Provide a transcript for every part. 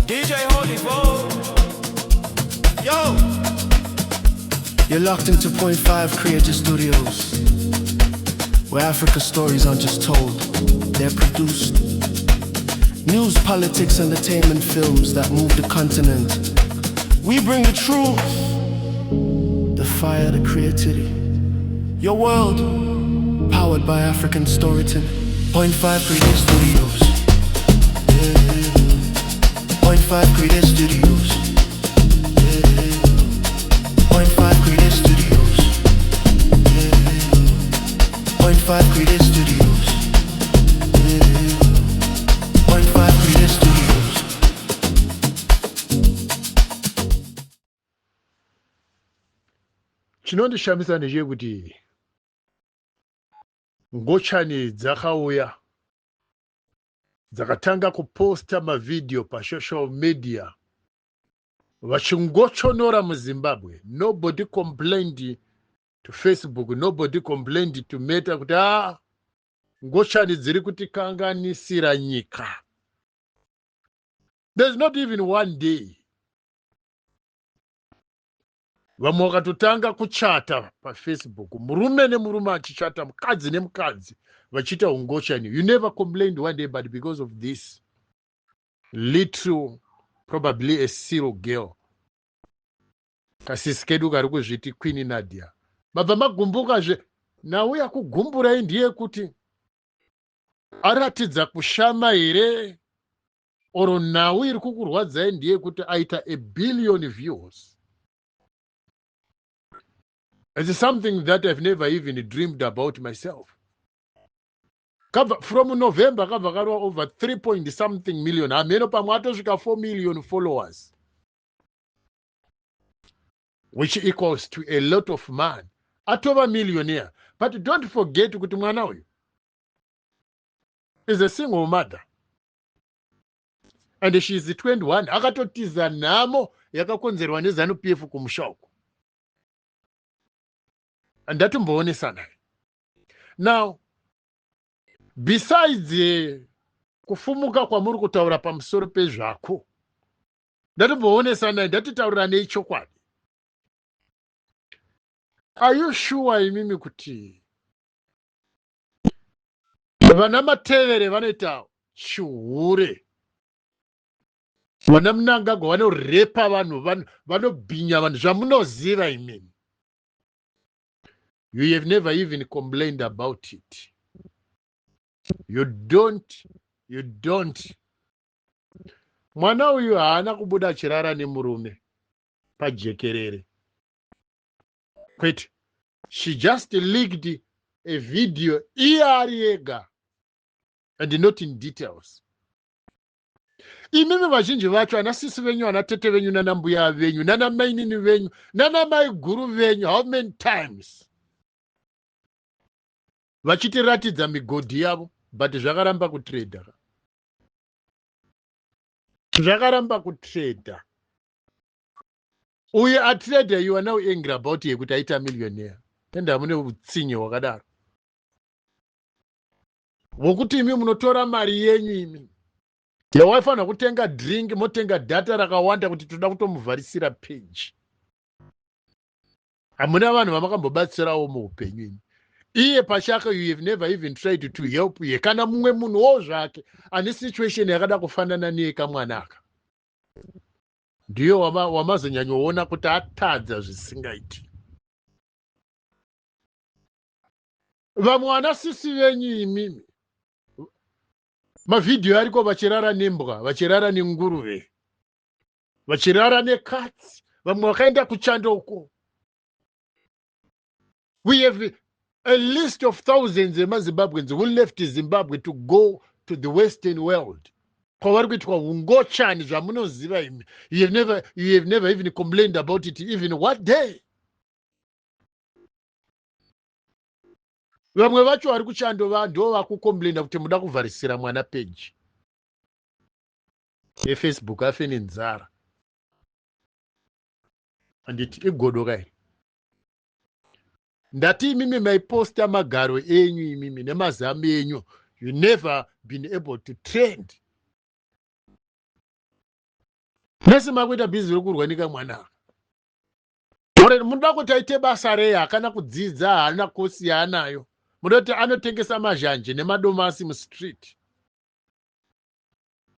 DJ Holy Vo. Yo! You're locked into Point 5 Creative Studios, where Africa stories aren't just told, they're produced. News, politics, entertainment, films that move the continent. We bring the truth, the fire, the creativity. Your world, powered by African storytelling. Point 5 Creative Studios. Yeah. Point 5 Creative Studios. Yeah. Point 5 Creative Studios. Yeah. Point 5 Creative Studios. Yeah. Point 5 Creative Studios. Chinondishamisa ndechekuti ngochani dzakauya dzakatanga kuposta mavhidhiyo pasocial media vachingochonora muZimbabwe. Nobody complained to Facebook, nobody complained to Meta kuti a ngochani dziri kutikanganisira nyika. There's not even one day. Vamwe vakatotanga kuchata paFacebook, murume nemurume achichata, mukadzi nemukadzi vachiita ungochani. You never complained one day, but because of this little, probably a seal girl, kasisi kedu kari kuzviti Queen Nadia, mabva magumbukazve. Nauya kugumburai ndiye kuti aratidza kushama here, oro nhau iri kukurwadzai ndiye kuti aita a billion views? It's something that I've never even dreamed about myself. Kabva from November kabva karova over 3 point something million, hameno pamwe atosvika 4 million followers, which equals to a lot of money. Atova millionaire. But don't forget kuti mwana uyu is a single mother and she is 21. Akatotiza nhamo yakakonzerwa neZANU PF kumusha uko. Ndatomboonesana now. Besides kufumuka kwamuri kutaura pamusoro pezvako, ndatomboonesana, ndatitaurirane chokwadi. Are you sure imimi kuti vana Matevere vanoita chihure, vana Mnangagwa vanorepa vanhu, vanobhinya vanhu, zvamunoziva imimi? You have never even complained about it. You don't, you don't. Mwana uyu haana kubuda achirara nemurume pajekerere, kwete. She just leaked a video iye ari ega and not in details. Imimi vazhinji vacho, ana sisi venyu, ana tete venyu, nana mbuya venyu, nana mainini venyu, nana mai guru venyu, how many times vachitiratidza migodhi yavo? But zvakaramba kutrenda, zvakaramba kutrenda. Uye atrenda, you are now angry about yekuti aita millionaire. Ende mune utsinye hwakadaro wokuti imi munotora mari yenyu imi yawaifanira kutenga drink, motenga data rakawanda kuti toda kutomuvharisira page. Hamuna vanhu vamakambobatsirawo muupenyu imi. Iye pachake, you have never even tried to help ye kana mumwe munhuwo zvake ane situation yakada kufanana neyekamwana aka. Ndiyo wamazonyanyoona kuti atadza zvisingaiti. Vamwe vana sisi venyu imimi, mavhidhiyo ariko vachirara nembwa, vachirara nenguruve, vachirara nekatsi. Vamwe vakaenda kuchando uko. We have a list of thousands emaZimbabweans who left Zimbabwe to go to the Western world kwavari kuitwa ungochani, zvamunoziva imi. You have never even complained about it even one day. Vamwe vacho vari kuchando ndo vakucomplaina kuti muda kuvharisira mwana page yeFacebook afe nenzara. Handiti igodo kai? Ndati imimi maiposta magaro enyu imimi nemazamu enyu, you never been able to trend. Nhasi makuita bhizi rekurwa nekamwana. Ore munoda kuti aite basa rei? Hakana kudzidza, haana kosi yaanayo. Munoda kuti anotengesa mazhanje nemadomasi mustreet?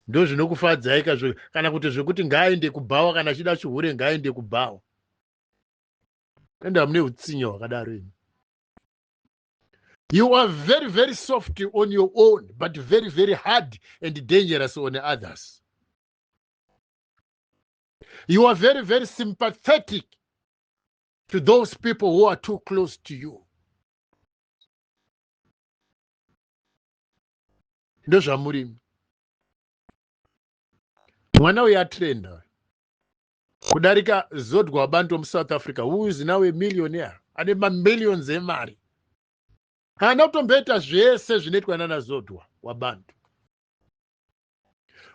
Ndozvinokufadzai kazvo? Kana kuti zvekuti ngaaende kubhawa, kana achida chihure ngaaende kubhawa? Enda mune utsinye hwakadaro imi. You are very very soft on your own, but very very hard and dangerous on others. You are very very sympathetic to those people who are too close to you. Ndozvamurimi. Mwana uyu atrenda kudarika Zodwa Abantu wemuSouth Africa, who is now a millionaire, ane mamillions emari. Haana kutomboita zvese zvinoitwa nana Zodwa Wabantu.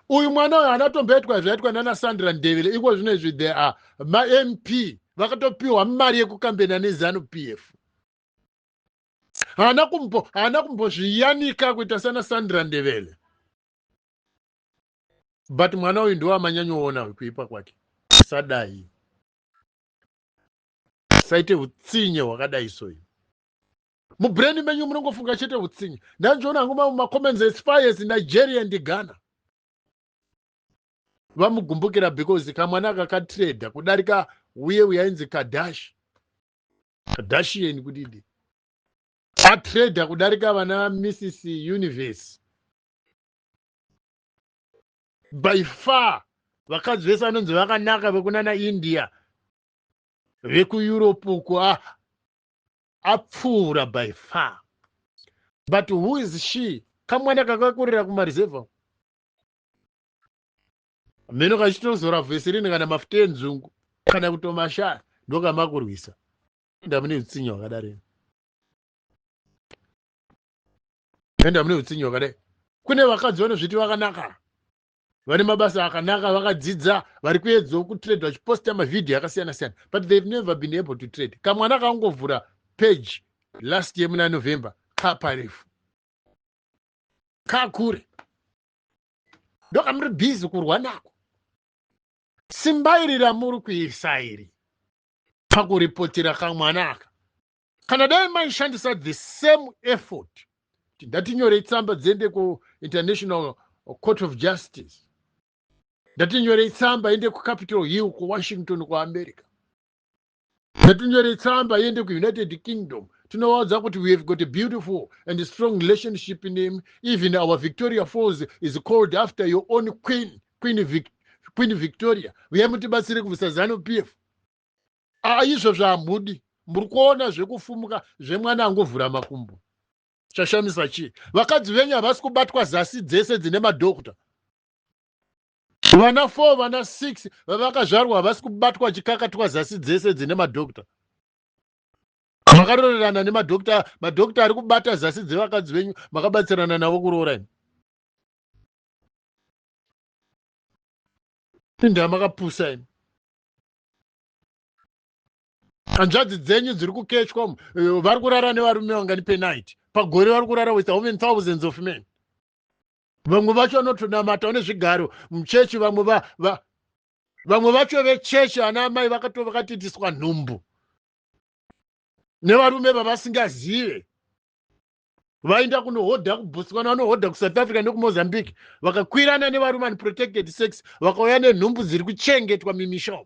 Uyu mwana uyu haana kutomboitwa zvaitwa nana Sandra Ndevele. Iko zvino izvi there are maMP vakatopiwa mari yekukambena neZanu PF. Haana kumbozviyanika kuita sana Sandra Ndevele, but mwana uyu ndiwo amanyanyoona kuipa kwake. Sadai, saite utsinye hwakadai. Soyi mubrain menyu munongofunga chete utsinye. Ndandiona hangu mamwe macomments as far as Nigeria and Ghana vamugumbukira because kamwana aka katreda kudarika uye uyainzi Kadash Kardashian kudidi, atreda kudarika vana Mrs Universe by far. Vakadzi vese vanonzi vakanaka vekunana India, vekuEurope uko, apfuura by far. But who is she? Kamwana kakakurira kumareserva, mheno kachitozora vhesirini kana mafuta enzungu kana kutomashaya, ndokamakurwisa. Enda mune utsinye hwakadaro, enda mune utsinye hwakadai. Kune vakadzi vanozviti vakanaka, vane mabasa akanaka, vakadzidza, vari kuedzawo kutrade, vachiposta mavhidhiyo akasiyana siyana, but they've never been able to trade. Kamwana kangovhura page last year muna November, kaparefu kakure, ndokamuri bhizi kurwa nako. Simba iri ramuri kuisa iri pakuripotera kamwana aka, kana dai maishandisa the same effort kuti ndatinyorei tsamba dziende kuInternational Court of Justice, ndatinyorei tsamba iende kuCapitol Hill kuWashington kuAmerica, ndatinyorei tsamba iende kuUnited Kingdom, tinovaudza kuti we have got a beautiful and strong relationship name. Even our Victoria Falls is called after your own queen, Queen Victoria. Uyai mutibatsire kubvisa ZANU PF. Aizvozvo hamudi. Muri kuona zvekufumuka zvemwana angovhura makumbo. Chashamisa chii? Vakadzi venyu havasi kubatwa zasi dzese dzine madhokta. Vana 4, vana 6 vavakazvarwa havasi kubatwa chikakatwa zasi dzese dzine madhokta. Makarorerana nemadhokta, madhokta ari kubata zasi dzevakadzi venyu makabatsirana navo kuroora imi. Indaa makapusa imi. Hanzvadzi dzenyu dziri kukechwa, vari kurara nevarume vangani penight? Pagore vari kurara with how many thousands of men? Vamwe vacho vanotonamata nezvigaro muchechi, vamwe vamwe vacho vechechi, ana amai vakatiitiswa nhumbu nevarume vavasingazive. Vaenda kunohodha kuBotswana, vanohodha kuSouth Africa nekuMozambique, vakakwirana nevarume, unprotected sex, vakauya nenhumbu dziri kuchengetwa mimisha.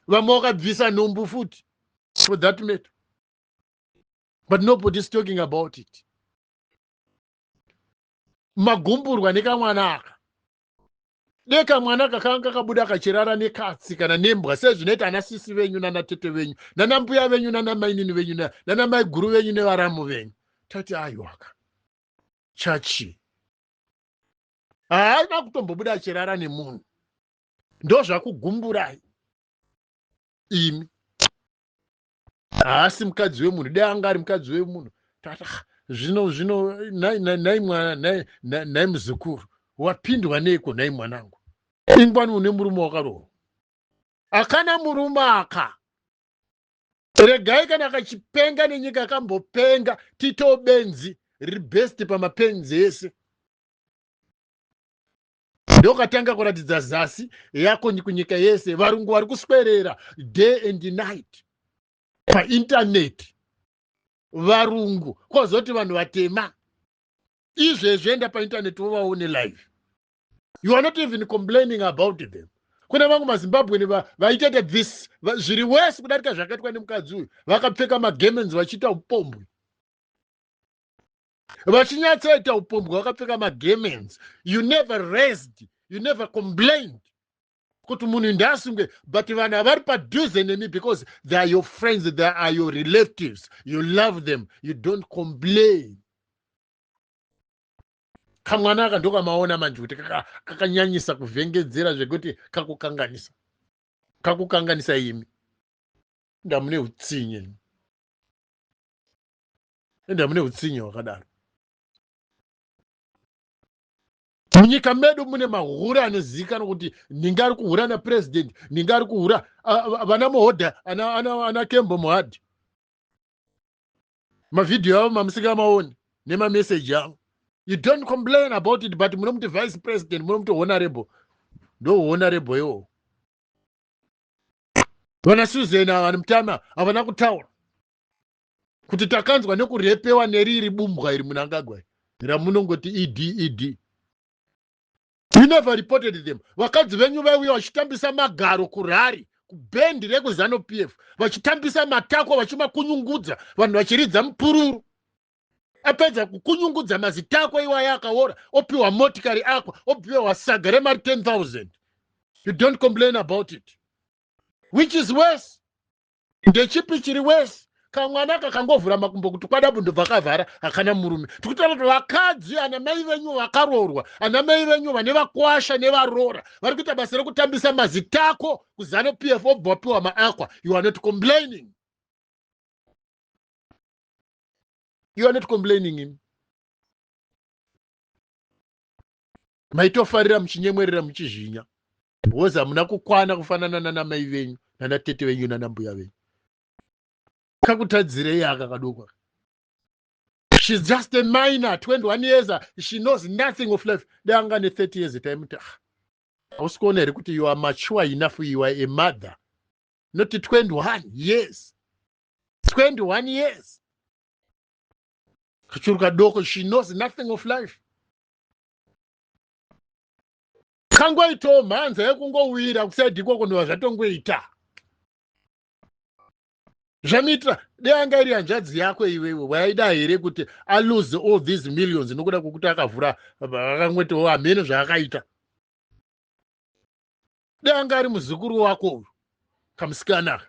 Vamwe vakabvisa nhumbu futi for that matter, but nobody is talking about it. Magumburwa nekamwana aka. Dekamwana kakanga kabuda kachirara nekatsi kana nembwa, sezvinoita ana sisi venyu nanatete venyu nanambuya venyu nanamainini venyu nanamaiguru venyu nevaramu venyu, tati aiwaka chachi haana kutombobuda achirara nemunhu. Ndozvakugumburai imi. Haasi mukadzi wemunhu. Dai anga ari mukadzi wemunhu, tati ah, zvino zvino nhai mwana, nhai muzukuru, wapindwa neiko? Nhai mwanangu, ingwani une murume wakarohwa? Akana murume aka. Regai kana akachipenga nenyika, akambopenga tito benzi riri best pamapenzi ese. Ndokatanga kuratidza zasi yako kunyika yese. Varungu vari kuswerera day and night paintaneti, varungu, kwozoti vanhu vatema. Izvezvi enda paintaneti wovaone live. You are not even complaining about them. Kune vamwe maZimbabweni vaitoita this zviri wese kudarika zvakaitwa nemukadzi uyu, vakapfeka magarments vachiita upombwe, vachinyatsoita upombwe vakapfeka magarments. You never raised, you never complained kuti munhu ndaasungwe, but vanhu havari padhuze nemi because they are your friends, they are your relatives, you love them, you don't complain. Kamwana aka ndokamaona manje kuti kakanyanyisa kuvhengedzera zvekuti kakukanganisa, kakukanganisa imi. Ndamune utsinye, ndamune utsinye hwakadaro. Munyika medu mune mahure anozivikanwa kuti ninga ari kuhura napurezidendi, ninga ari kuhura vana Muhodha, ana Kembo Mohadi. Mavhidhiyo avo mamusingamaoni nemameseji avo, you don't complain about it, but munomuti vice president, munomuti honorable. Ndo honorable iwowo. Vana Susan ava Mutama havana kutaura kuti takanzwa nekurepewa neriri bumbwa iri Munangagwa ramunongoti ed ed. You never reported them. Vakadzi venyu vaiuya vachitambisa magaro kurari kubhendi rekuZANU PF, vachitambisa matako, vachimakunyungudza, vanhu vachiridza mupururu. Apedza kukunyungudza mazitako iwaya akaora, opiwa motikari akwa, opiwa saga remari 10 000. You don't complain about it. Which is worse? Ndechipi chiri worse? Kamwana kakangovhura makumbo kuti kwadabu, ndobva kavhara, hakana murume. Tikutaura kuti vakadzi, ana mai venyu vakaroorwa, ana mai venyu vane vakwasha nevarora vari kuita basa rekutambisa mazitako kuZANU PF, obva wapiwa maakwa. You are not complaining, you are not complaining. Imi maitofarira muchinyemwerera muchizhinya because hamuna kukwana kufanana nanamai venyu, nanatete venyu, nanambuya venyu. Kakutadzirei aka kadoko? She's just a minor, 21 years, she knows nothing of life. Dai anga ne30 years taimuti, ah, hausi kuona here kuti you are mature enough, you are a mother, not 21 years. 21 years, kachuru kadoko, she knows nothing of life. Kangoitawo mhanza yekungowira kusaidi ikoko, ndova zvatongoita zvamuitira. Dai anga iri hanzvadzi yako iwewe, waida here kuti alose all these millions nokuda kwokuti akavhura, akangwetiwo hamene zvaakaita? Dai anga ari muzukuru wako uyu kamusikana,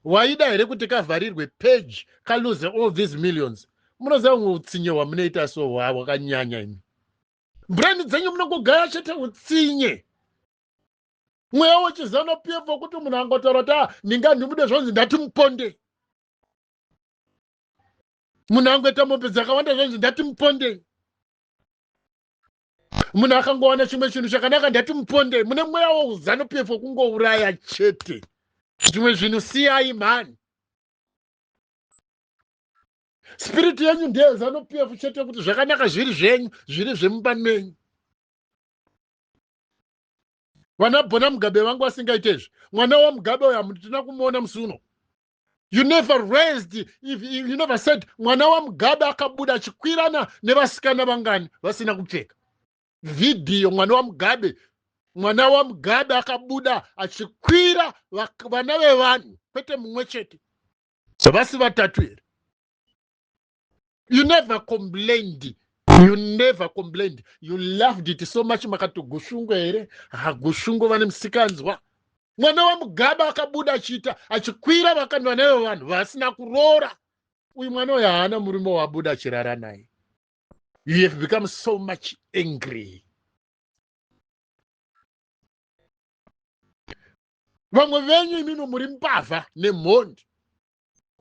waida here kuti kavharirwe page, kalose all these millions? Munoziva umwe utsinye hwamunoita so hwakanyanya imi. Brain dzenyu munongogaya chete utsinye, mweya wechiZANU PF wekuti munhu angotaura kuti, ah, ninga ndimude, zvonzi ndatimuponde. Munhu angoita mombe dzakawanda, zvonzi ndatimuponde. Munhu akangowana chimwe chinhu chakanaka, ndatimuponde. Mune mweya weuZANU PF wekungouraya chete. Zvimwe zvinhu siyai mhani. Spirit yenyu ndeyeZANU PF chete, kuti zvakanaka zviri zvenyu, zviri zvemumba menyu. Vana Bona Mugabe vangu vasingaite izvi. Mwana waMugabe uyo hamutina kumuona musi uno. You never raised if you never said mwana waMugabe akabuda achikwirana nevasikana vangani vasina kupfeka. Vhidhiyo, mwana waMugabe, mwana waMugabe akabuda achikwira vana vevanhu, kwete mumwe chete, vasi vatatu here? You never complained, you never complained. You loved it so much. Makati Gushungo here? HaGushungo vane musikanzwa. Mwana waMugabe akabuda achiita achikwira vakanwa nayo vanhu vasina kuroora. Uyu mwana uyu haana murume wabuda achirara naye. You have become so much angry. Vamwe venyu imimi muri mbavha nemhondi,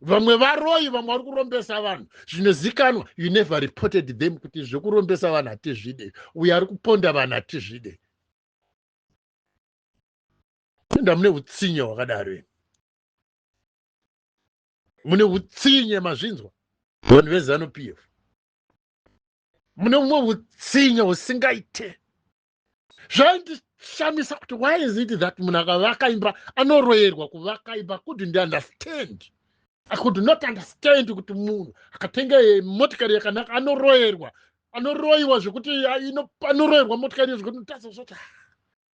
vamwe varoyi, vamwe vari kurombesa vanhu zvinozikanwa. You never reported them kuti zvekurombesa vanhu hatizvide, uyo ari kuponda vanhu hatizvide. Enda mune utsinye hwakadaro imi, mune utsinye. Mazvinzwa, vanhu veZANU PF, mune umwe utsinye husingaite. Zvaindishamisa kuti why is it that munhu akavaka imba anoroyerwa kuvaka imba? Couldn't understand. I could not understand kuti munhu akatenga motikari yakanaka anoroyerwa, anoroyiwa zvekuti anoroyerwa motikari zvekuti tazozvoti, ah,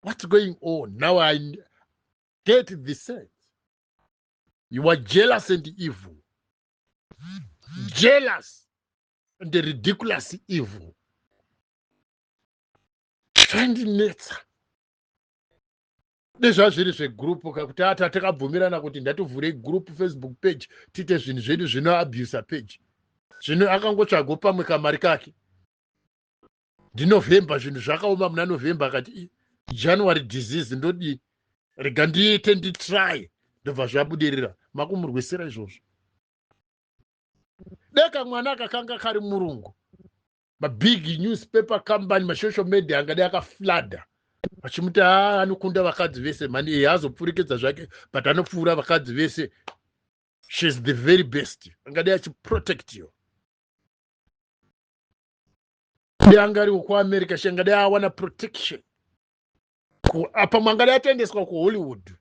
what's going on? Now I get the sense you are jealous and evil, jealous and ridiculous evil. Zvandinetsa nezvazviri zvegroup kakuti ata takabvumirana kuti ndativhure group Facebook page, tiite zvinhu zvedu zvinoabusa page. Zvino akangotsvago pamwe kamari kake ndiNovember, zvinhu zvakaoma muna November, akati January disease, ndodii? Rega ndiite, nditry, ndobva zvabudirira. Makumurwisira izvozvo. Deka mwana akakanga kari murungu, mabig newspaper company, masocial media angadi akaflooda vachimuti ha, anokunda vakadzi vese mani. Iye azopfurikidza zvake, but anopfuura vakadzi vese. She's the very best. Angadi achiprotect you. De angariwo kuAmerica, she angadi awana protection. Pamwe angadi atoendeswa kuHollywood,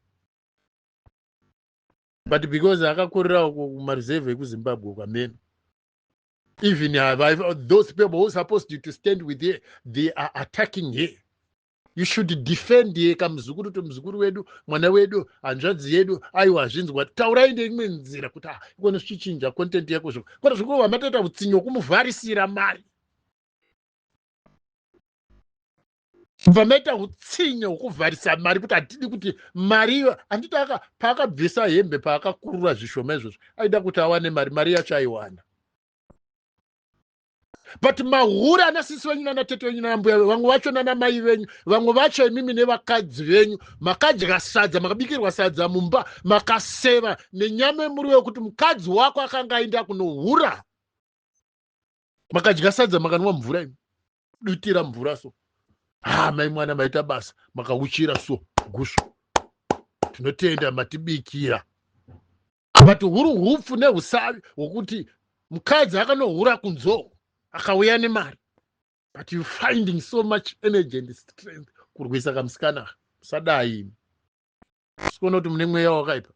but because akakurirawo kumareserve ekuZimbabwe kwameno, even those people who supposed to stand with her, they are attacking her. You should defend ye kamuzukuru, kuti muzukuru wedu, mwana wedu, hanzvadzi yedu. Aiwa, zvinzwa, taurai neimwe nzira kuti ah, ikone zvichichinja content yako zvo kwete zvekuva matoita utsinye wekumuvharisira mari. Bva maita utsinye hwekuvharisa mari kuti hatidi kuti mari iyo. Handiti paakabvisa hembe, paakakurura zvishoma izvozvo, aida kuti awane mari. Mari yacho aiwana, but mahure ana sisi venyu nana tete venyu nana mbuya, vamwe vacho nana mai venyu, vamwe vacho imimi nevakadzi venyu, makadya sadza, makabikirwa sadza mumba, makaseva nenyama yemuriwo yekuti mukadzi wako akanga aenda kunohura. Makadya sadza, makanwa mvura, imi dutira mvura so, ha, mai mwana, maita basa, makauchira so gusvu, tinotenda matibikira. But huri hupfu neusavi hwokuti mukadzi akanohura kunzou, akauya nemari, but you finding so much energy and strength kurwisa kamusikana. Musadai imi, sikuona kuti mune mweya wakaipa.